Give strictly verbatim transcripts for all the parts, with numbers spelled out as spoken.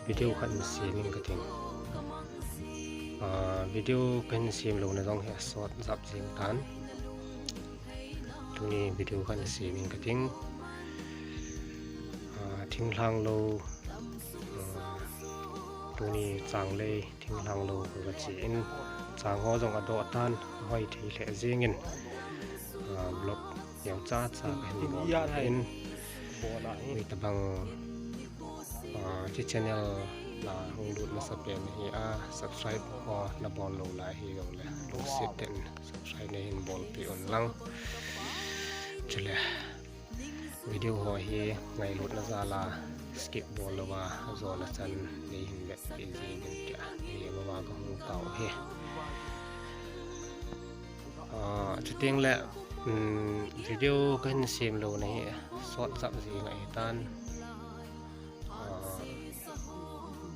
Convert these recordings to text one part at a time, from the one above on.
video khat in sem in kating. Ah, video kahin sem louna jong hi asot jap jeng tan. Tuni video khat in sem in kating. Ah, thinglhang lou, ah, tuni changlei thinglhang lou kaga che in, chang ho jong adoh tan, ahoi thei lheh jeng in, ah, vlog neocha cha kahin bol in, mi tabang, ah, hiche channel la hung lut masa pen hi a, subscribe ho nabol lou lai hijongle lungset tah in subscribe neihin bolpeh un lang. Chule video ho hi ngailutna jal a skip bol louva ajona chan neihin vetpeh jeng in tia, neihin vetpeh jeng in tia kahung tao hi. Ah, chuteng le, um, video kahin sem louna hi sot jap jeng ahitan. Ah,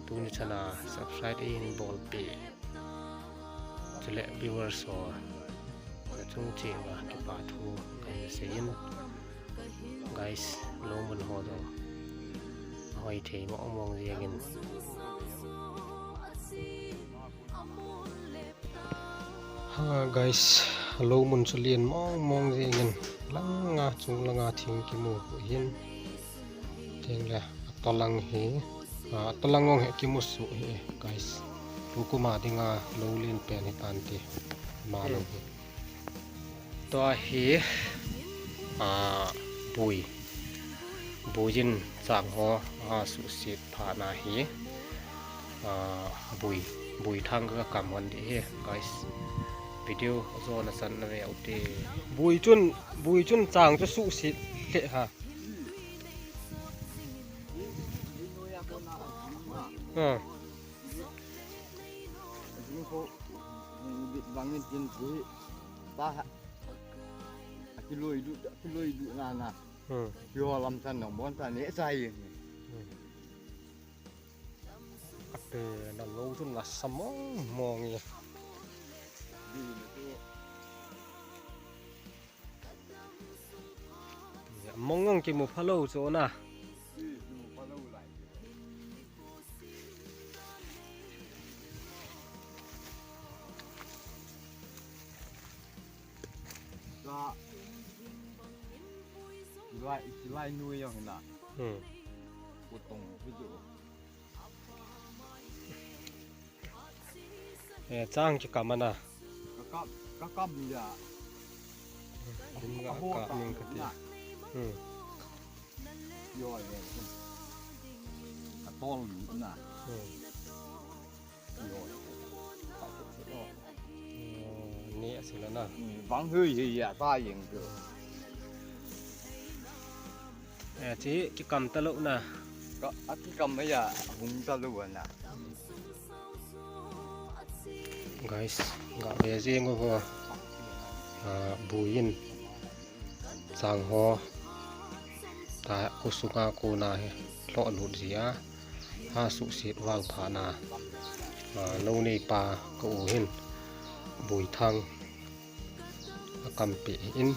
tuni chan a subscribe eihin bolpeh, chule viewers ho nachung cheh uva kipa thu kahin seiyin. Guys, lou mun ho jong ahoi thei mong mong jeng in. Ha, guys, lou mun chu len mong mong jeng in, langa, chung langa thing kimu poi hin. Chuteng le atolang hi, ah, atolang jong hi kimu suh hi, guys. Tukum a dinga lou len pen hitante. Ama lou hi. Tua hi, ah, bui. Bui in chang ho, ah, suhset phat na hi. Ah, bui, bui thang kakam hon ding hi, guys. Video ajona chan nave ute. Bui chun, bui chun chang chu suhset lheh ha. Ah. Bit bangin tin bui. Ba ha. Akiloi du, akiloi du na na. Hmm. Yo lam chan nong bon chan ne chai. Hmm. Ate na lou chun lasa mong mong e. Mong mong kimu phalou chu na. Ka, lai, lai nu jong na. Hmm. Kutong video. Eh, chang kikam ana. Kakam, kakam ya. Dim ga ka ning kati. Hmm. Yo, yo. Ka tol na. Hmm. Yo. Ka tol na. Oh, ni asila na. Hmm, bang hui hi ya ta yeng tu. Eh, chi kikam talou na. Ka, a kikam ya, hung talou na. Guys, ga ve jeng uvo. Ah, buin. Chang ho. Ta, kho sunga kona hi lhoh lut jia. Ha suhset val phat na. Ah, lou neipa ka u hin. Bui thang. Akampi in.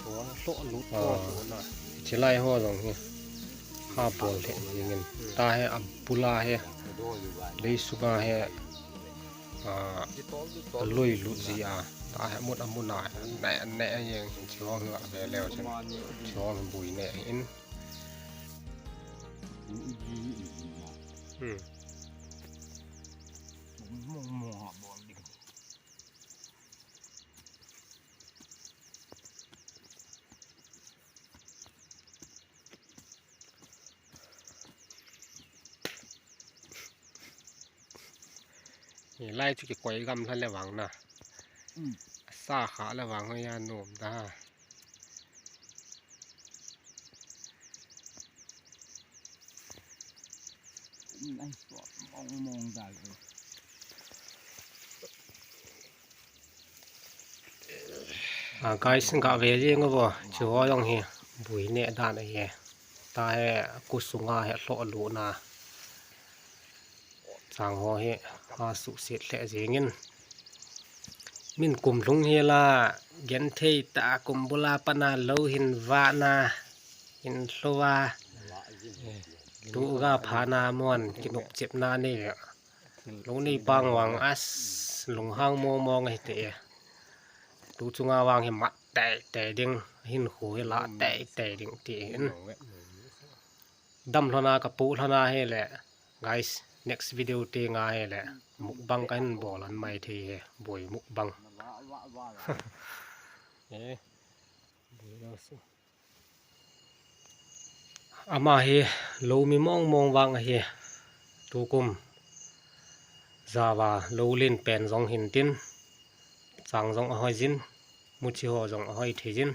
Chuan lhoh lut, ah, lut na. Chilai ho jong hi. Ha bol lheh jingin. Hmm. Ta hi a bula hi. Lei sunga hi. Ah, aloi lut jia. Ta hi mut a muna. Ne, ne jeng. Chuan la ve leu chen. Chuan bui ne in. Hmm. Hilai chu kikoi gam lhan le vang na. Hmm. Sa kha le vang ho ya nom da. Hmm, ai, mong mong da. Ah, guys, ga ve jeng uvo. Chu ho jong hi bui neh dan ahi. Ta hi kho sunga hi lhoh lut na. Chang ho hi ha suhset lheh jingin. Min kum lhung hi la genthei ta kum bula pana lou hin vah na. Hin lhou a. Eh, Tu ga phana muan kinop chepna nei ve. Lo nei pang vang as lunghang mong mong ahi te e. Tu chunga vang hi mat tei tei ding, hin khu hi la tei tei ding ti hin. Dam hlona ka pu hlona hi le. Guys, next video te nga hi le. Mukbang ka hin bol an mai thei he. Boi mukbang. Eh. Boi lo su. Ama hi lo mi mong mong vang ahi. Tukum java lo lin pen jong hin tin, chang jong ahoi jin, muchi ho jong ahoi thei jin.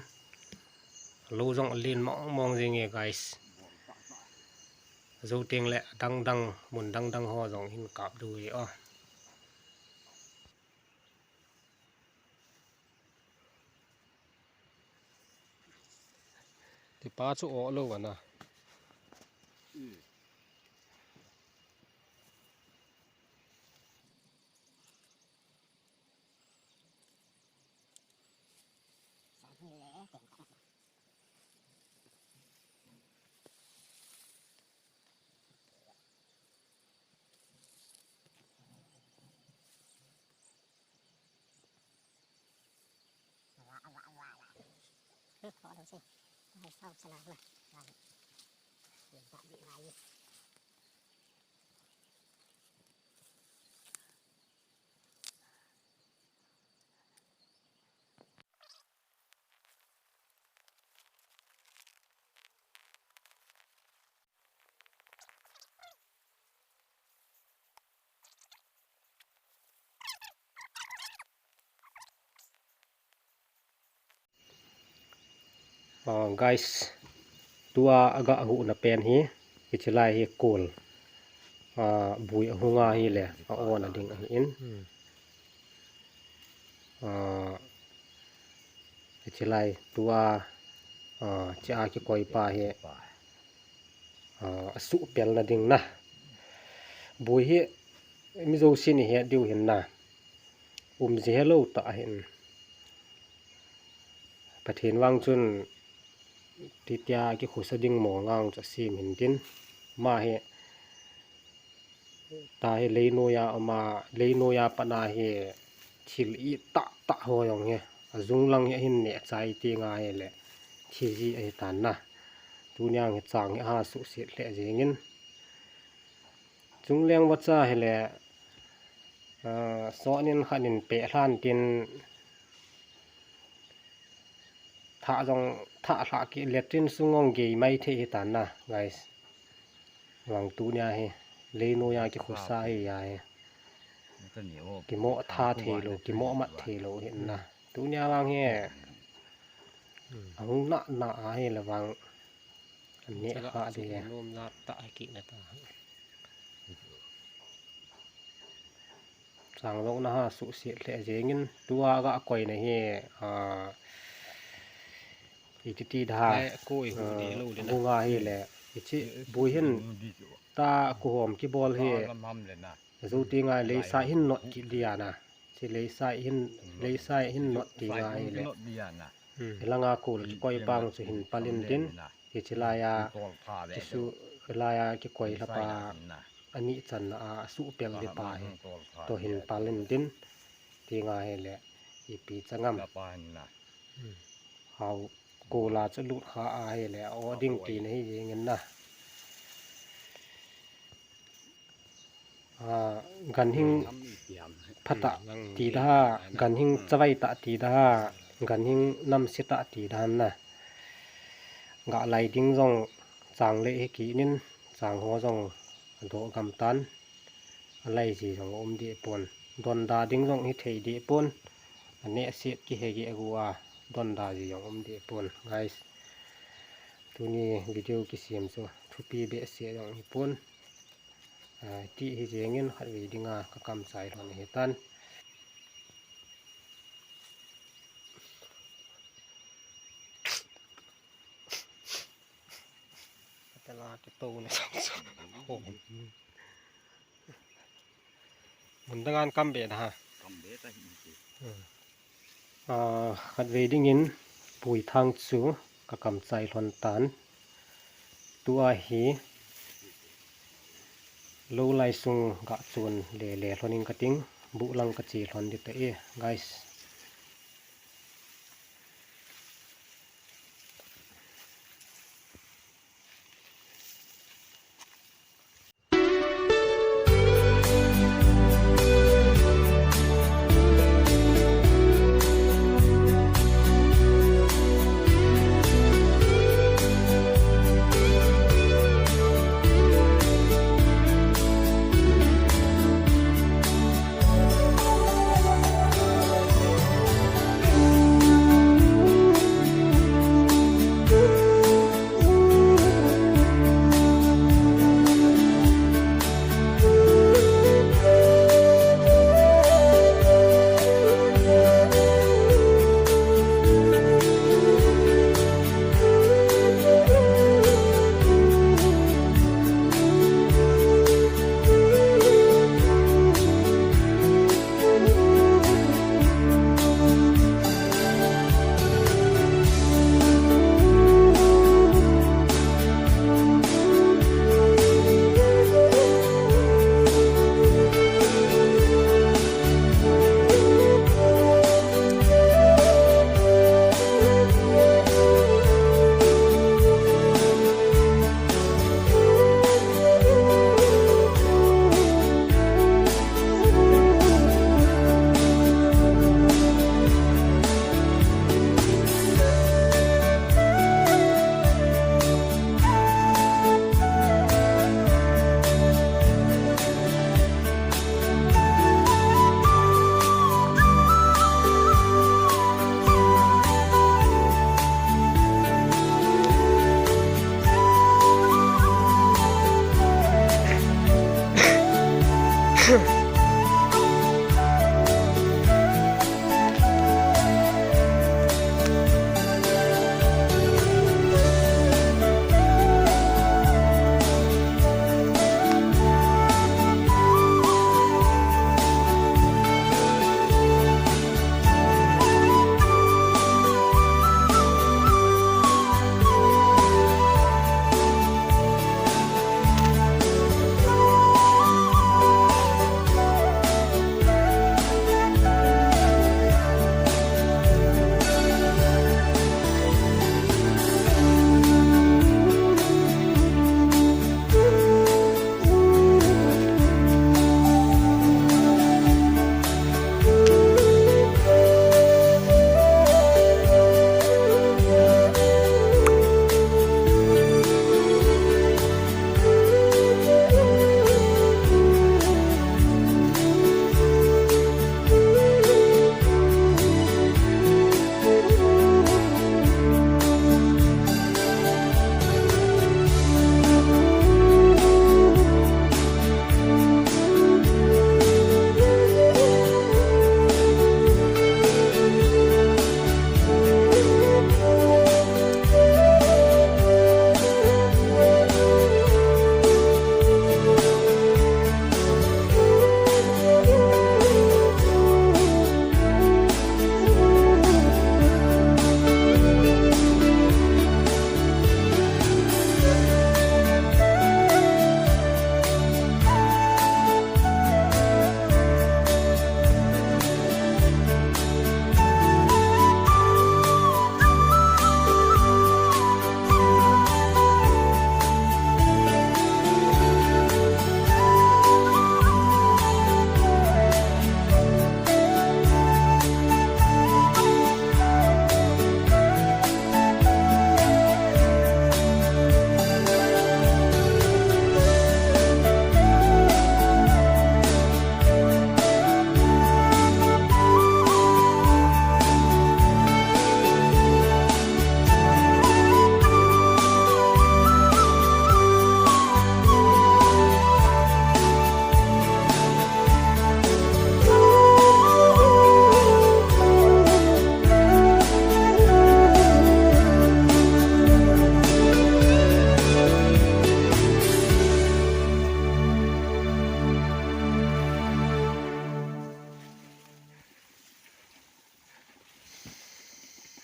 Lo jong lin mong mong jing e guys. Zo ting le dang dang, mun dang dang ho jong hin kap du e o. Tipa chu o lo ana. Ah, guys, tua aga huhna pen hi, hichi lai hi kol, ah, bui ahunga hi le, a on a ding ahi in. Hmm. Ah, hichi lai tua, ah, chia kikoi pa hi, ah, asuh pel na ding na. Bui hi, mi jousen ihet diu hin na. Um ji helou ta hin. Pathen vang chun titia kikhusa ding mo ngang chu asem hin tin. Ama hi ta hi leinoiya ama, leinoiya pana hi thil i tah tah ho jong hi. Ajung lang hi ahin neh chai ti nga hi le. Thi ji ahi tan na. Tuni ang hi chang hi aha suhset lheh jingin. Chungleng vacha hi le. Ah, sonin khanin peh hlan tin thah jong, thah hlah kit le tin sung jong gei mai thei hi tan na, guys. Vang tunia hi, leinoiya kikhusa hi ya hi. Kimoh tha thei lou, kimoh mat thei lou hi na. Tunia vang hi, ahung na na a hi le vang. An neh kha ding e. Nom na ta a kina ta. Chang lou na ha suhset lheh jingin tua ga koina hi, ah, iti ti da. Koi hu de lou le na. Bunga hi le. Ichi bui hin ta kuhom kibol hi. Zu ti ngai leisa hin not kit dia na. Chi leisa hin, leisa hin not ti ngai le. Hmm. Hilanga kol kikoi pang chu hin palin din. Hichi laiya, kisu laiya kikoi lhapa ani channa a, asuh pel di pa hi. To hin palin din. Ti ngai le. Ipi changam. Hmm. Hau kola chu lut kha a hi le. O ding ti na hi jingin na. Ah, ganhing phatah ti da ha, ganhing chavai tah ti da ha, ganhing namse tah ti da han na. Ga lai ding jong chang le hi kinin, chang ho jong do gam tan, alai ji jong um di pon, don da ding jong hi thei di pon, ane set ki he gi agu a, don da ji jong um di pon, guys. Tuni video kisem chu thupi behseh jong hi pon. Ah, ti hi jengin khatvei dinga ka kam chai lhon hi tan. Tela te to ne sam sam. Mun dang an kam be da ha. Kam be ta hi ti. Hmm. Ah, khatvei dingin pui thang chu ka kam chai lhon tan. Tua hi Lou lai sung ga chun le le lhon ing kating, buh lang kache lhon ding ta e, guys.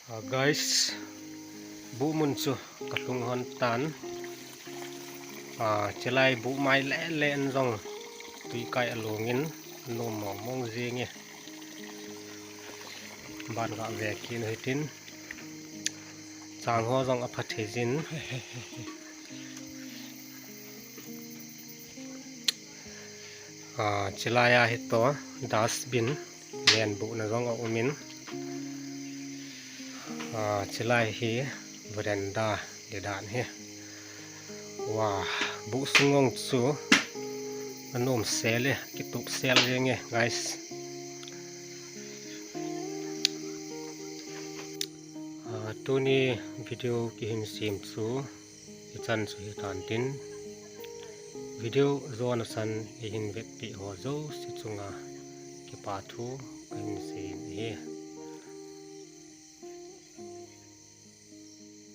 Ah, guys, buh mun chu kalhung hon tan. Chilai buh mai lele in jong tui kai alungin anom mong mong jenge. Ban ga ve kit u hitin. Chang ho jong apha thei jin. Chilai a hito dustbin len buhna jong aumin. Chilai hi veranda le dan hi. Wa, buh sung jong chu anom sel e, kitup sel jenge guys. Tuni video kihin sem chu hichan chu hitan tin, video jona san eihin vetpeh ho jouse chunga kipa thu kahin sei in ahi.